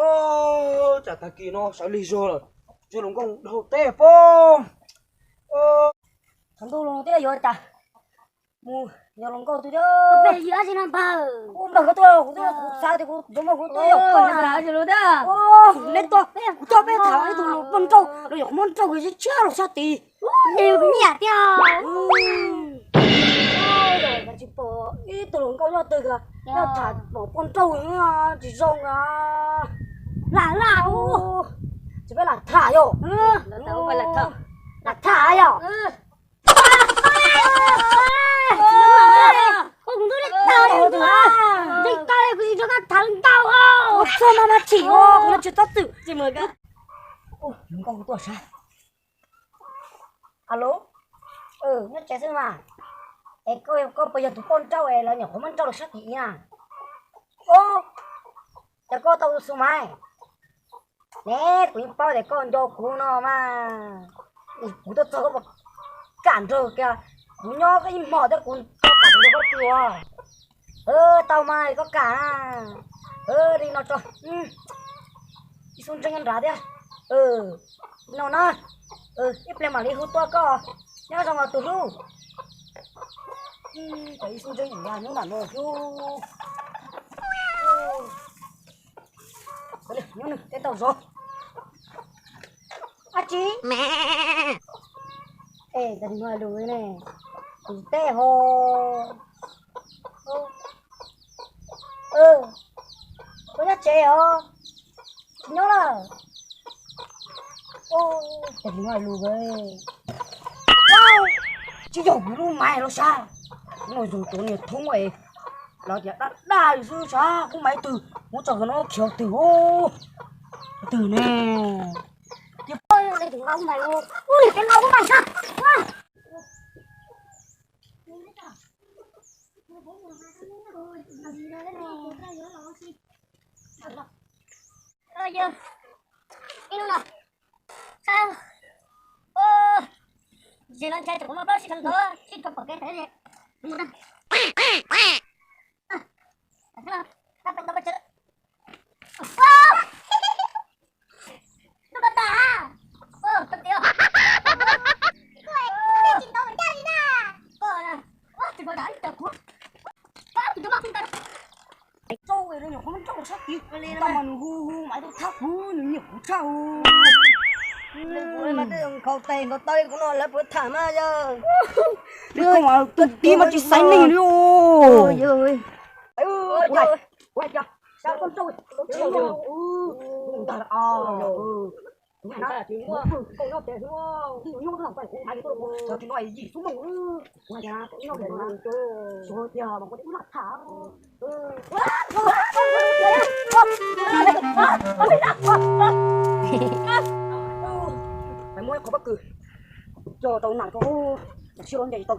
Tsam tag kis no sawv lig zog lawm, tsis los nkauj dhau teb pob. Thaum ntuj los twb yuav cas, mus yog los nkauj twg thiab. Peb yog dab tsi no npawg? Ua npawg ko tuaj, kuv twb xav tias kuv yuav muab kuv tuaj yog koj na. Neb tuaj, kuv coj peb tham ib tug los poj nrauj los yog qhov muab nrauj kws tshiab los sab tid. Nyiam tiag. Tsis pom ib tug hluas nkauj nyob twg, nyob tham pom poj nrauj tsis zoo a. Lam laj, tsis peb lam tham yom? Lam tham yom? Kuv ntub li tag li, kuv tsis nrog koj tham ntau. Txog no mas chim os, kuv tsis txhob txwm. Hluas nkauj tuaj saib. Alo, nyob tsev xwb mas. Es koj, koj puas yog tus poj nrauj es lawv nyuam qhuav muab nrauj los sab tim na? Ub, cas koj tau xu mas? Ne, kuv yeej paub tias koj nco kuv no mas. Kuv tuaj txog koj puas kam nrog kiag kuv nyob ib hmos thiab kuv tau kam nrog koj pw os? Tau mas koj kam. Li no tso, ib xub ntseeg nyob nrad thiab. No na, ib pliag mam li hu tuaj koj. Nyob zoo os tus hlub. Cov ib xub ntseeg ntawm no xwb. Nyob nws tej tau zov. Ab tsi. Es cov no lus ne, tus teb ho. Koj nyob tsev os? Tsis nyob lawm. Cov no lus, tsis yog kuv lub maiv los sas. No yog cov niag thoob es lawv tias daj daj li xwb sas, kuv maiv twg, muab tso no khiav twg. Twg ne? Ua li peb no kuv maiv sas. Ib hnub no, zis no ntshai tsam kuv muaj plaub tsib txheej ntov tsib rau pom kev tawm li. Rau nyuam qhuav muab nrauj sab tid, tau mas nws hu hu maiv tau thab kuv, nws nyiam kuv tshaj. Nws hu mas tej nkhaus tes nkhaus taw li kuv no lawv puas tham mas yawg. Nws koj mas tus tib mas tsis xaiv neeg li os. Muab qhov pob kws coj tau nam rau, siab los ncaim tau.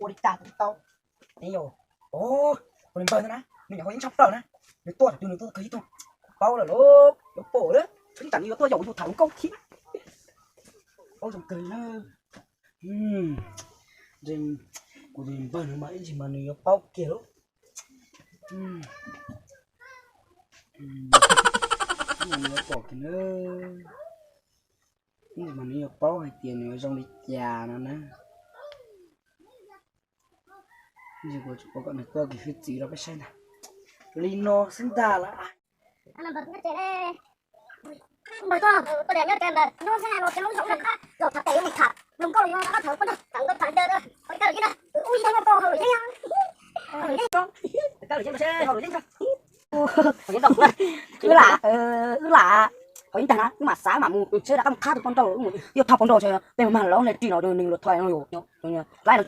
Ua li cas kuv tau, yog ua li npawg ntag na, nws nyuam qhuav yeej tshaj plaws na, nws tuaj thaum twg nws tuaj kawg ib tug, paub lawm lauj, yuav pom lawm, tseem ceeb nws yuav tuaj yaum kuv yug tham hluas nkauj thiab. Paub zoo kawg na. Kuv tus npawg no mas ib ntsis mas nws yuav paub kiag lauj. Nws yuav pom kiag na. Ib ntsis mas nws yuav paub hais tias nws yuav zoo li cas no na. Ib ntsis kuv tsum pom kom nws tuaj kiag hwj txwv rau peb saib ntag. Li no xwb ntag lauj. Wb lam, wb lam, qhov ib ntag na wb mam xav mam mus seb rov qab mus thab tus poj nrauj, yog thab poj nrauj ntshe peb mus mag lawv hle ris no nws los thov no yom. Lawv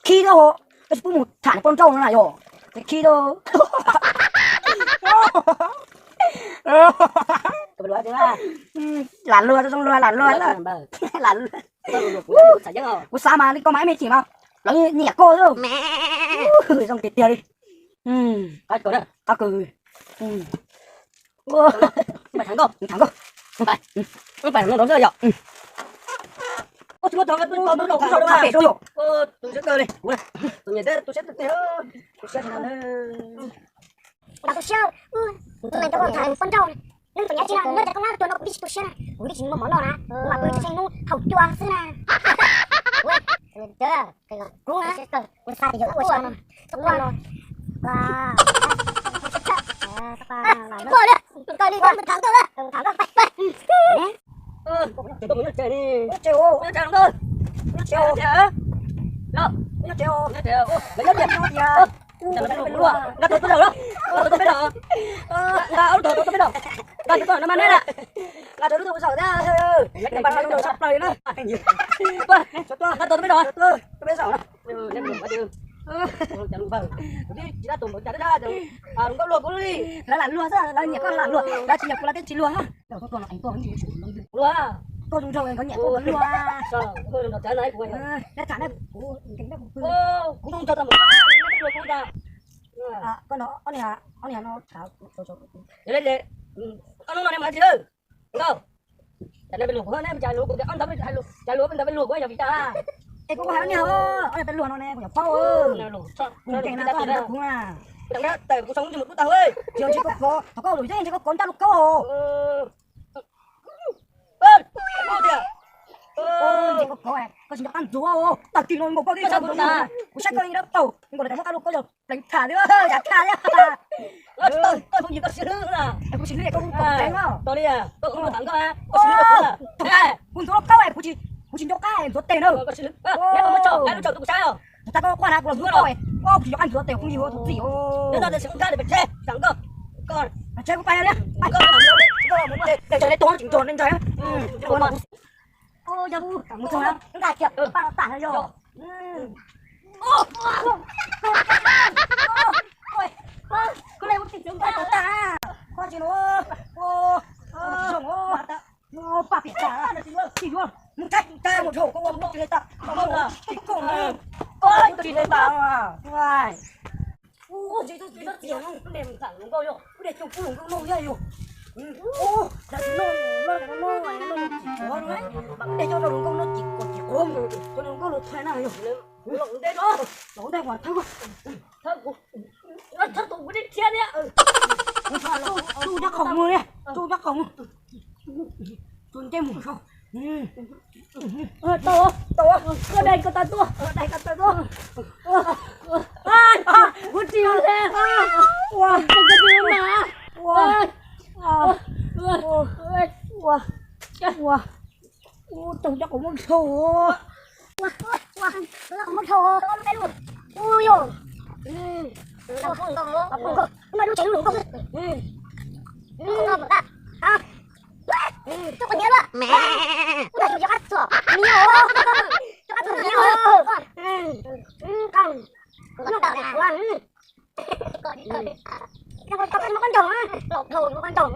khib thiab ho, peb tsis pub mus tham nws poj nrauj no na yom, ces khib thiab. Lam luag zoo luag lam luag, lam luag. Kuv xav mas li koj mas ib me chim mas lawv nyiam koj xwb. Zoo tiag tiag li. Qab kawg, qab kawg. Tham nkauj, tham nkauj. Tus siab kawg li, tus siab kawg li, tus siab kawg li. Tus siab, tus neeg cov poj nrauj, leej twg nyob tsis na, nyob cov koj lab tuaj no kuv twb tsis tu siab na, kuv twb tsis muaj mov noj na, kuv mam pw tsev hnub haus cua xwb na. Kuv, kuv xa tias yog ua no, ua no, ua, ua li, thov nkauj, thov nkauj, nyob tsev, nyob tsev, nyob tsev, nyob tsev, nyob tsev, nyob tsev. Nkag tus peb los, nkag tus peb los, nkag tus peb los, nkag tus peb los no mas neb na, nkag tus lub tuaj peb saum thiab, nkag tus peb los, nkag tus peb los, peb saum no. Tsis lam luag kuv li, lawv lam luag xwb, lawv nyiam koj lam luag, lawv tsis nyiam kuv lawv twb tsis luag. Luag, koj zoo zoo nkawd nyiam koj nkawd luag. Kuv, kuv, kuv, koj no, ob niag no, ob niag no, ob niag no, Cas luag kuv, cas luag ntawd peb luag kuv yog vim cas? Es koj, koj hais ob niag, ob niag peb luag no ne, kuv nyuam paub. Kuv nkees na, koj hais rau kuv na. Tsis yog ntshe koj kov, thaum koj lus yeeb ntshe koj kov nraj luaj kaub. Ntshe koj kov, koj tsis nco qab ntxuav, tag kis no nkaus koj twb tsis ntxuav, kuv saib koj ib rab taug nkaus lawv cov muab qab luaj kaub yog pleev tham thiab yav tham thiab. Kuv sis hlwb, koj kuj pom pleev os. Kuv ntxuav luaj kaub, kuv tsis nco qab ntxuav tes na. Tag koj quaj na kuv los ntxuav koj, kuv tsis nco qab ntxuav tes kuv yig ua tus txim. Tsheb kuv pais li, tsis nco ne ntag. Yog mus txog na, nqa kiag paj no tas no yog. Koj le ua tij tseem nqa tau tas, koj tsis no, tsis zoo, paj piam tas, tsis yuav, mus thaij tsis thaij mus dhau koj ua mus tsis ne tas, tsis koj, koj tsis ne tas. Ua, tsis tau txiv no, ne mus tham hluas nkauj yog, ua dej coj pub hluas nkauj noj yog yog. Ua, lawv tsis noj, noj noj noj tsis quav no, dej coj rau hluas nkauj noj tsis quav tsis quav, cov hluas nkauj los thaij na yog. Los ntej no, los ntej mas thawb, thawb kuv, thawb tus kuv dej thiab thiab. Tsuj nyob qhov mus, tsuj nyob qhov mus, tsuj ncej mus. Tau, tau, koj dai koj tas tuaj, dai koj tas tuaj. Kuv tsis le, ua, koj tsis le mas. Ua, ua, ua, ua, tau cov qhov muag dhau. Ua, ua, cov qhov muag dhau, ua, ua, ua, ua, ua, ua,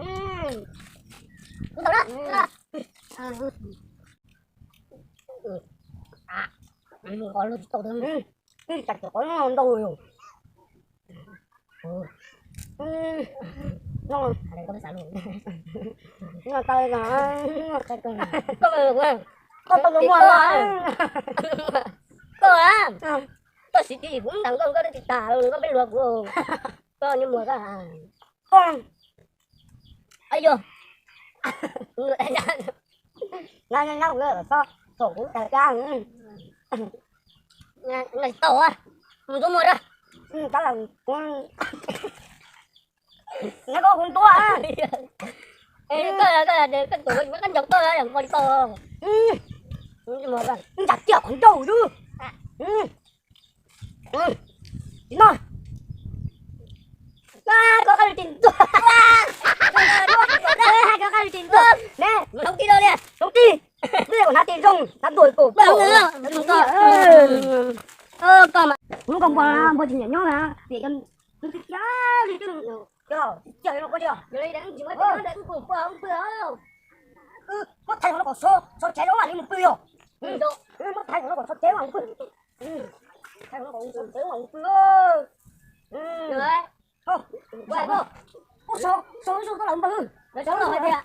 ua, ua, Ntau, ntau. Koj tau muaj, koj, koj siv ti kuv ntag, koj, koj twb tsis tas, koj peb luag kuv, koj ni muag koj. Koj, ayo, na na na, thaum kuv tawm cab, na tau, mus tus muag rau, na koj kuv ntuav. Koj, koj, koj tus muag koj ncaug koj, koj, ntsam tiaj qhov nrauj xwb. Tsis noj. Koj qab lus tsis ntuag. Koj qab lus tsis ntuag ne, hloov tij rau li, hloov tij. Twb yog kuv hnav tis zoo, hnav ntuag kuv. Kuv lub koj npua, npua tsis nyiam nyob na, vim yog nws tiag tiag li, yog tiag li no koj tiag. Muab thaiv hauv no kom so, so tsev zoo mam li mus pw yog. Muab thaiv hauv no kom so tsev mam li pw. Thaiv hauv no kom so tsev mam li pw. Ua, so, so ib zaug koj los npawg. Lawv so los hais tias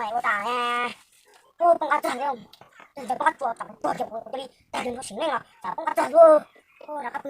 ua tas, kuv poob qab txaj li, poob qab tsuas tam tuag ces kuv cia li tag li no sim neej los tsam poob qab txaj xwb, rov qab pw.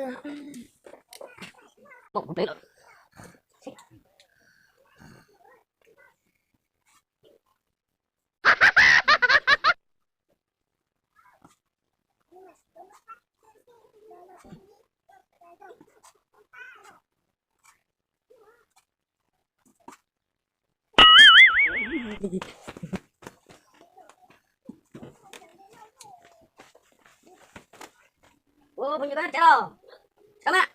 Ua, phooj ywg, koj tsev los? Sawv mas.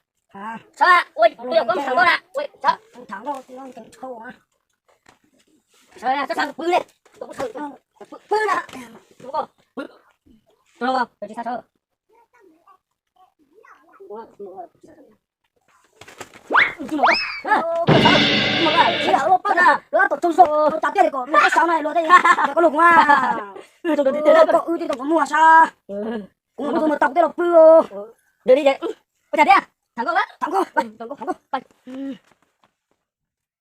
Sawv, ua, kuv yuav koj tham nkauj na, ua, sawv. Sawv, sawv, sawv, pw li. Pw, pw na. Pw, pw, pw, pw, pw, pw, sawv. Koj lus kuv, koj wb tij tau kuv muag sab. Kuv mus tau kuv tej los pw. Ua cas thiab? Tham nkauj, tham nkauj, tham nkauj, tham nkauj.